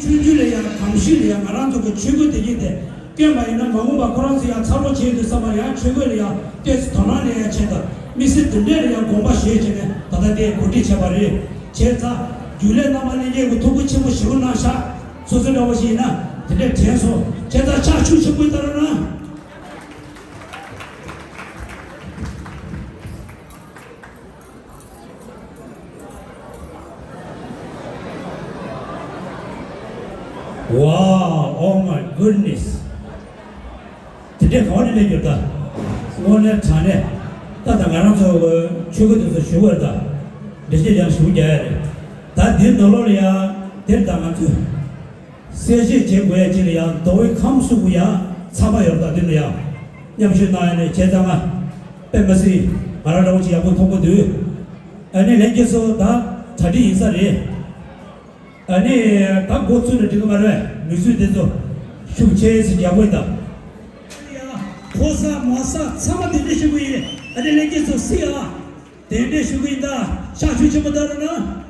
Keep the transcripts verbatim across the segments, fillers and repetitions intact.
ཆུང་ཆུང་ལ་ཡང་གང་ཤེས་ལ་ཡང་ང་རང་ཚོ་གི་ཆོས་གོས་དེ་གྱིས་དེ་སྐྱོན་པ་ཡིན་ན་མ་འོངས་པ་ཁོ་རང་ཚོ་ཡང་འཚར་ལོངས་བྱེད་དུས་ཙམ་པ་ཡང་ཆོས་གོས་ལ་ཡང་ཏོག་ཙམ་དོ་སྣང་ལ་ཡང་བྱས་དང་དམིགས་བསལ་དེ་འདྲས་ལ་ཡང་དགོངས་པ་བཞེས་བྱས་ནས་ད་ལྟ་དེ་གོ་སྒྲིག་བྱས་པ་རེད། བྱས་ཙང་རྒྱུན་ལས་རྣམ་པ་ལྷན་རྒྱས་ཀྱི་ཐུགས་ཁུར་ཆེན་པོ་ཞེ་པོ་གནང་ཤག་སོ་སོ་འདྲ་བོ་ཞིག་ཡིན་ན་དེ་འདྲས་དྲན་སོང་། བྱས་ཙང་ཕྱག་ཤུགས་ཆེན་པོ་ཡིན་ད་ར་ན། Wow, oh my goodness. དེ་འདྲའི་གང་ནས་སླེབས་ཡོད་ད། དངོས་གནས་དྲང་གནས། ད་ད་ང་རང་ཚོ་ཆོས་གོས་དེ་ཚོ་ཞུ་བར་ད། འདྲི་གཅོད་ཀྱང་ཞུ་རྒྱ་ཡ་རེད། ད་འདིའི་ནང་ལོགས་ལ་ཡང་དེར་ད་ང་ཚོས། གསལ་བཤད་བྱེད་དགོས་ཡ་ཅིག་ལ་ཡང་མདོ་དབུས་ཁམས་གསུམ་གྱི་ཡང་ཚང་མ་ཡོད་ད་འདི་ལ་ཡང་མཉམ་ཞུགས་གནང་ཡ་ནས་བྱས་ཙང་ང་དཔེ་མི་སྲིད་ང་རང་འདྲ་བོ་ཅིག་ཡག་པོ་མཐོང་གི་འདུག་ཨ་ནི་ལྷན་རྒྱས་ཚོ་ད་གྲ་སྒྲིག་ཡིན་ས་རེད། ཨ་ནི་ད་འགོ་ཚུགས་ན་འགྲིག་གི་མ་རེད། མི་ཚོས་དེ་ཚོ་ཤུགས་ཆེ་ཙམ་ཡག་པོ་ཡིན་ད། ཕོ་གསར་མོ་གསར་ཚང་མ་གདན་འདྲེན་ཞུ་གི་ཡིན། ཨ་ནི་ལྷན་རྒྱས་ཚོ་སྲིད་ཨ། གདན་འདྲེན་ཞུ་གི་ཡིན་ད། ཕྱག་ཤུགས་ཆེན་པོ་གནང་རོགས་གནང་།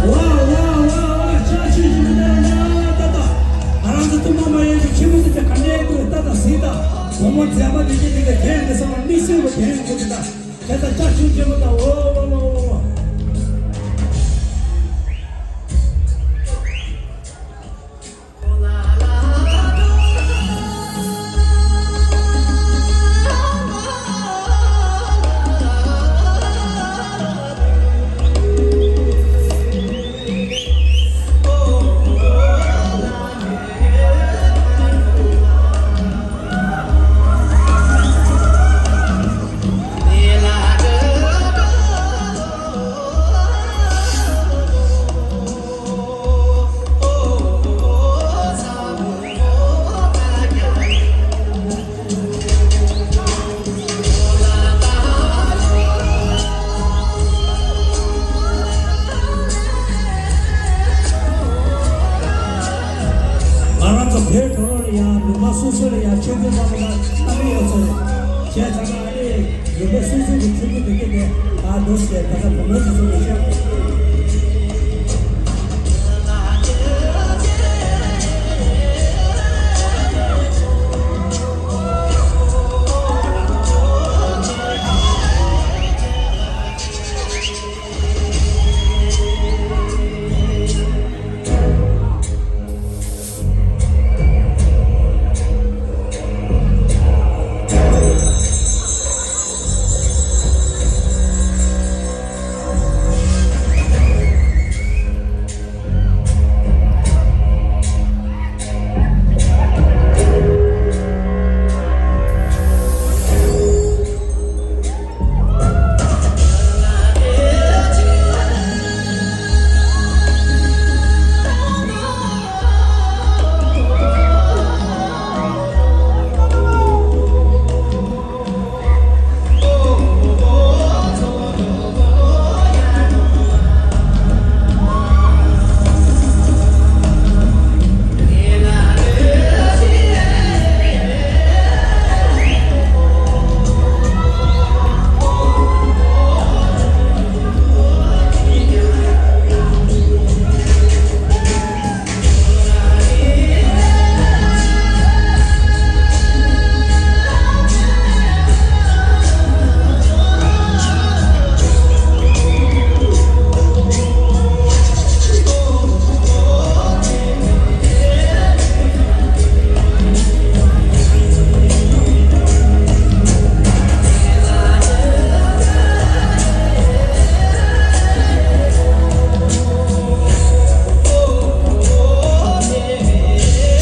ཝ་ཝ་ཝ་ཝ། ཕྱག་ཕྱིད་ཞིག་མི་འདྲ་ན་ཏག་ཏག་ང་རང་ཚོ་ཐུན་མོང་མ་ཡིན་པའི་ཁྱིམ་མི་ཚོ་ག་འདྲའི་དུས་ཏག་ཏག་གཟིགས་དང་། བུ་མོ་མཛེས་མ་འདི་གྱད་འདི་ག་གན་འདི་ཚང་མ་དམིགས་བསལ་བ་གན་དགོས་འདི་དང་། དེ་ལྟར་ཕྱག་ཕྱིད་ཆེན་པོ་དང་། ཝ་ཝ་ཝ་ཝ་ཝ། དེ་ནས་སོ་སོ་གི་ཕྲུ་གུ་དེ་གས་ནས་ཨ་ནོ་ཞེས་ད་ལྟ་བུ་མོ་དེ་ཚོ་གི་ཤོག་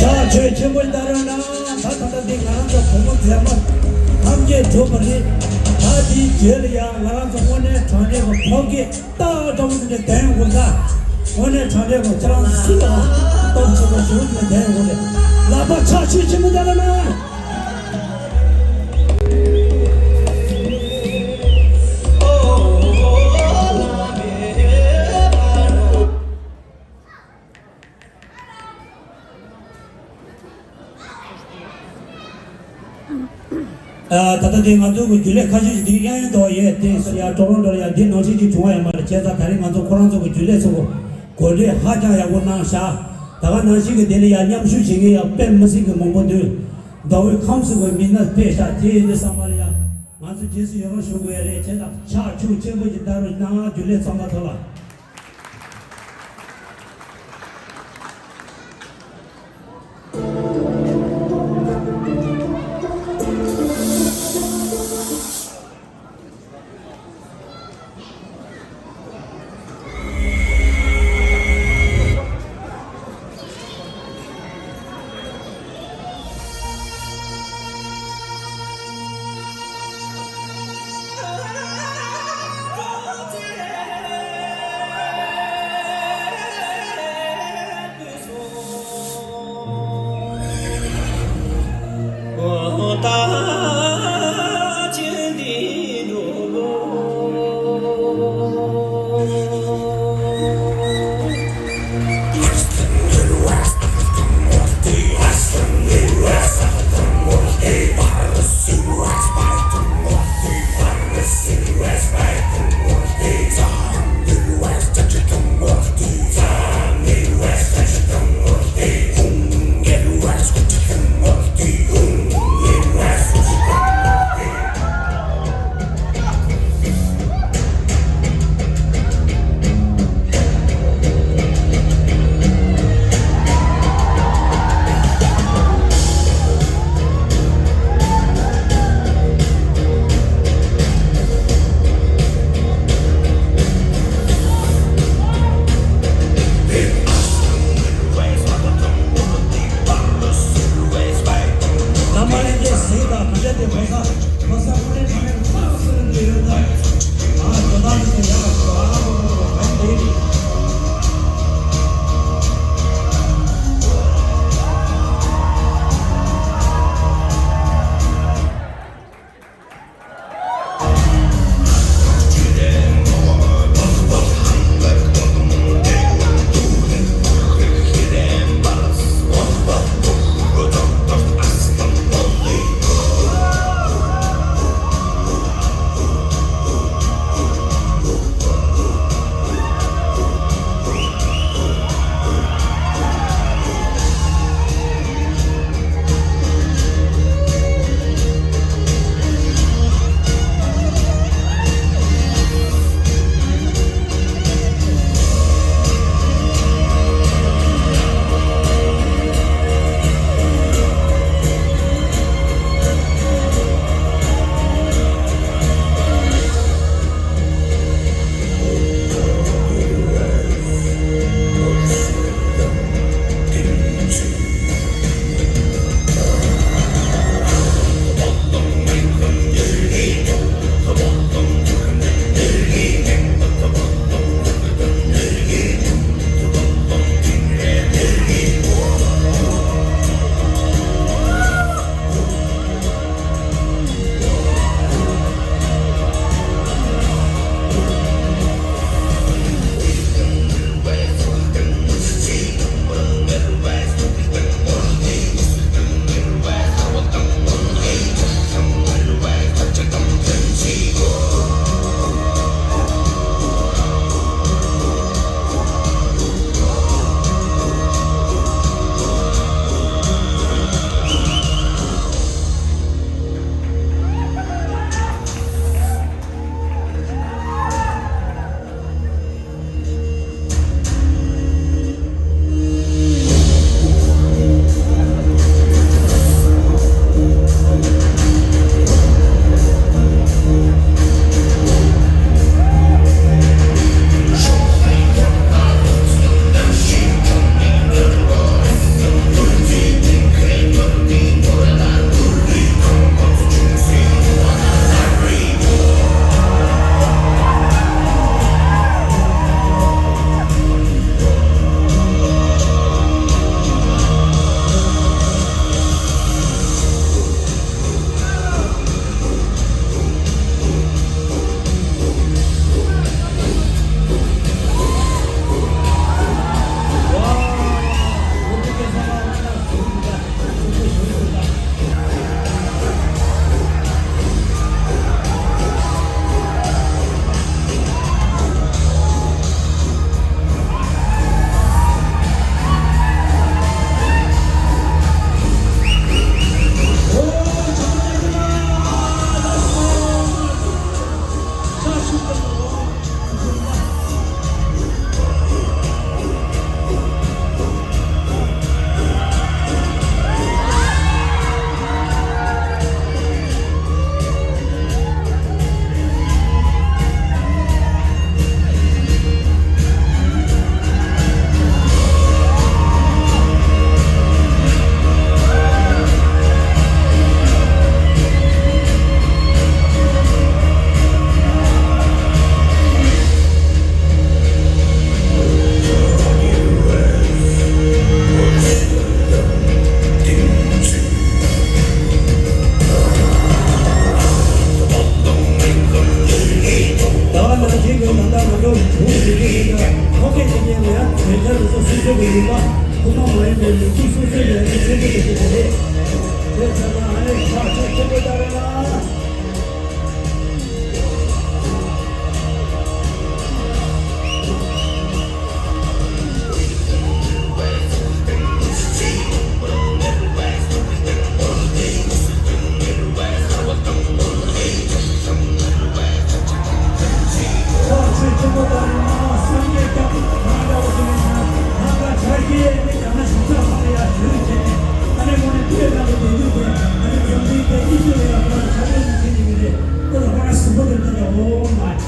ཕྱག་མཆོད་ཆེན་པོ་ཡིན་ད་རེད་ན། ད་ད་ལྟ་འདི་ང་རང་ཚོ་བུ་མོ་མཛེས་མ་ཐམས་ཅད་གྲུབ་པ་རེད། ད་འདིའི་རྗེས་ལ་ཡང་ང་རང་ཚོ་དངོས་གནས་དྲང་གནས་ཀྱི་ཕོ་སྐྱེས་སྟག་འདྲ་བོ་དེ་འདྲ་བསྡད་ཡོང་དགོས་ད། དངོས་གནས་དྲང་གནས་ཀྱི་ཁྱེད་རང་ཚོ་སུ་ལ་སྟོབས་ཆེན་པོ་ཞེ་པོ་དེ་འདྲ་བསྡད་ཡོང་དགོས་རེད། ལག་པ་ཕྱག་མཆོད་ཆེན་པོ་བརྡབས་ལ་ན། ཨ། ད་ལྟ་དེ་ང་ཚོ་གི་རྒྱུན་ལས་ཁ་ཤས་ཤིག་འདི་གཡས་གཡོན་དུ་ཡོད་དེ་ཡ་ཀྲོ་རོན་ཀྲོ་ལ་ཡ་འདི་ནང་བཞིན་གྱི་བྱུང་བ་ཡོད་མ་རེད། བྱས་ཙང་ད་རིང་ང་ཚོ་ཁོ་རང་ཚོ་གི་རྒྱུན་ལས་ཚོ་གི་གོ་སྒྲིག་ཧ་ཅང་ཡག་པོ་གནང་ཤག་ད་ག་ནང་བཞིན་གྱི་དེ་ལ་ཡ་མཉམ་ཞུགས་བྱེད་མཁན་ཡ་དཔེ་མི་སྲིད་གི་མང་པོ་འདུག་ཟླ་བོའི་ཁམས་སུ་གི་མི་སྣ་དཔེ་ཤག་དེ་ཡིན་དུས་ཙམ་པ་ལ་ཡ་ང་ཚོ་རྗེས་སུ་ཡི་རང་ཞུ་དགོས་ཡ་རེད། བྱས་ཙང་ཕྱག་མཆོད་ཆེན་པོ་ཞིག་བརྡབས་རོགས་གནང་། རྒྱུན་ལས་ཚང་མ་ཐོག་ལ།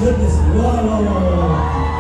Goodness. Wow, wow, wow, wow, wow.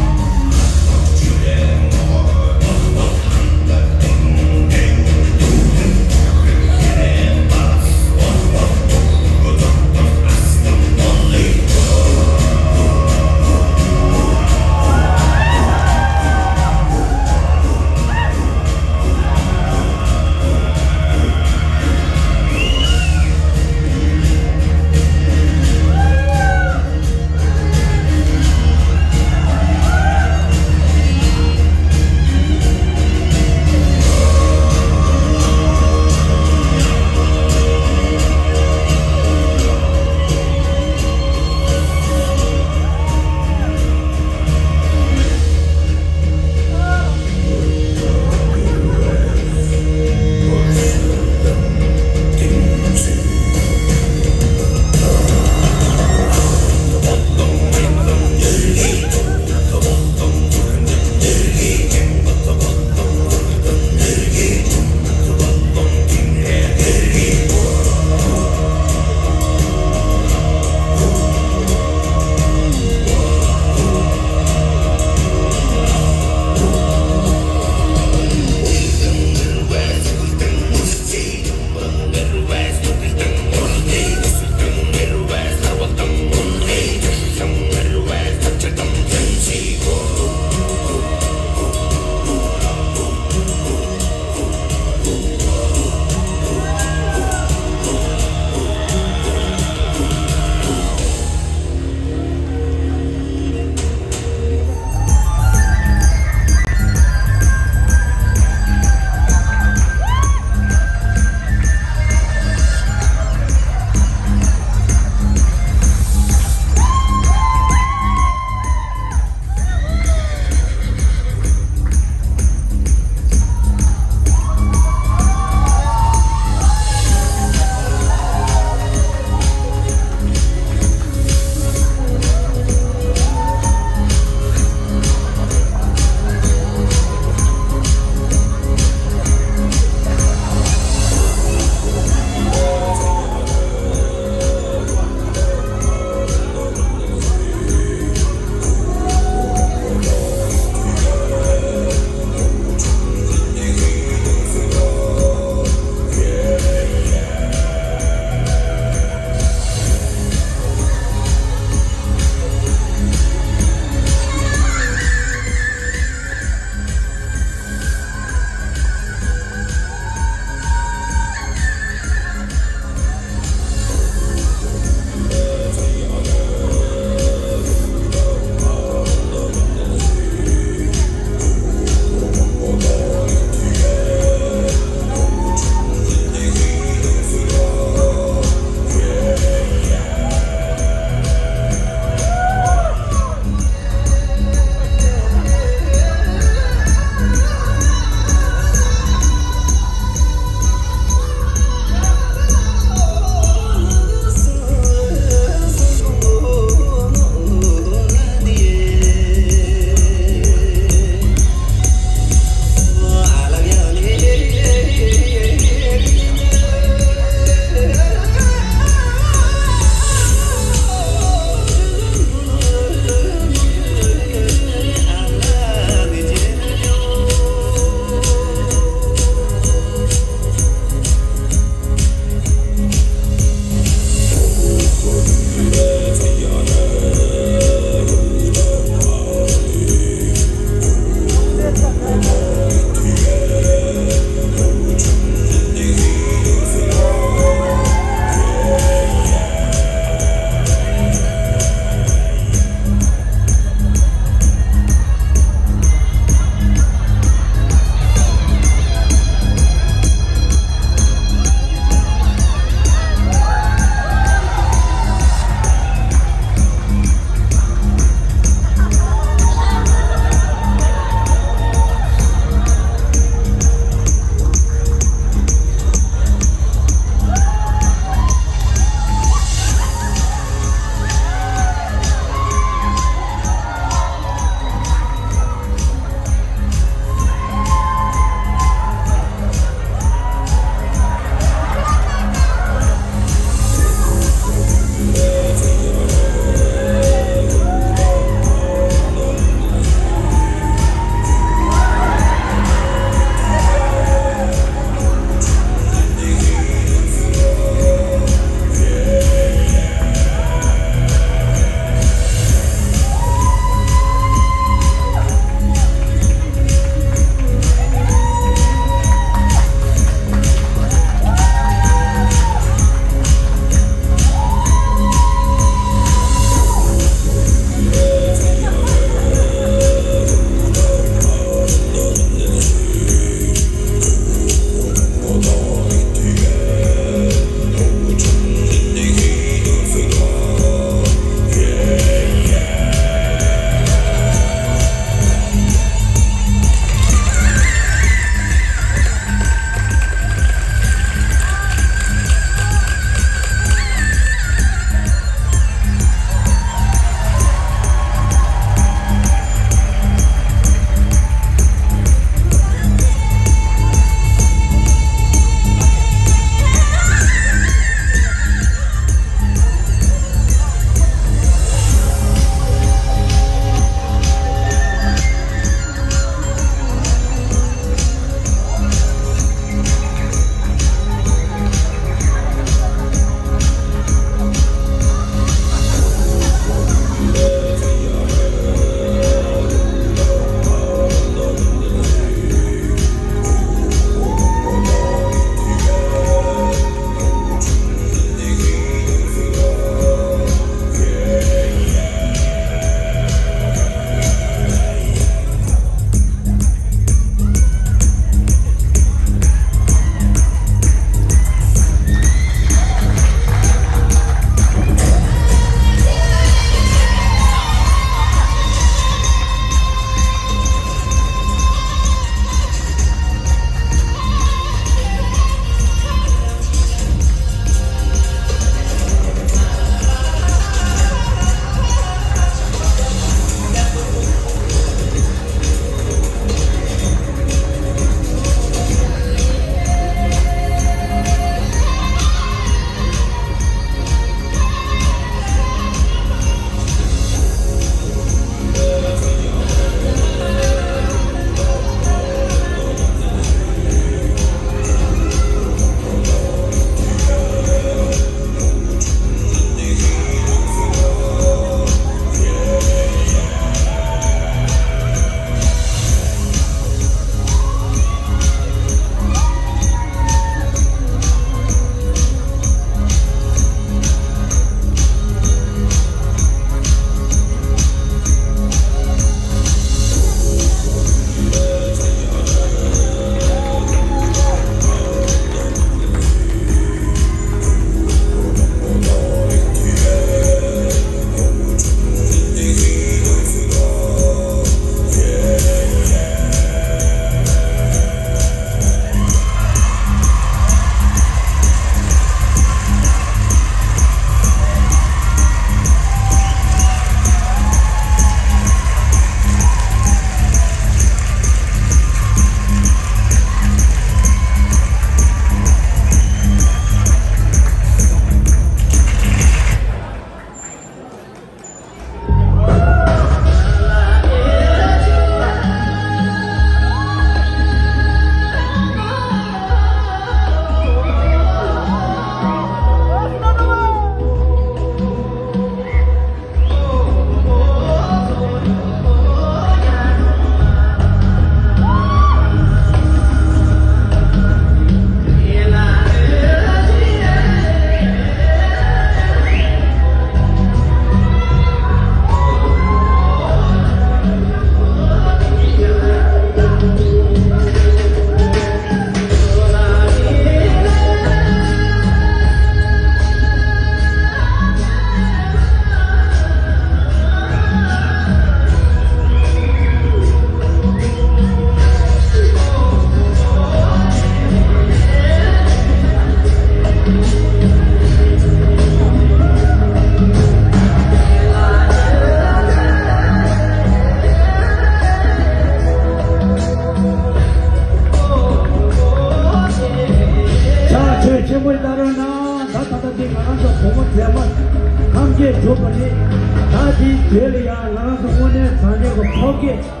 དེ་ལ་ཡང་ང་རང་ཚོ་དངོས་གནས་དྲང་གནས་ཀྱི་ཕོ་སྐད།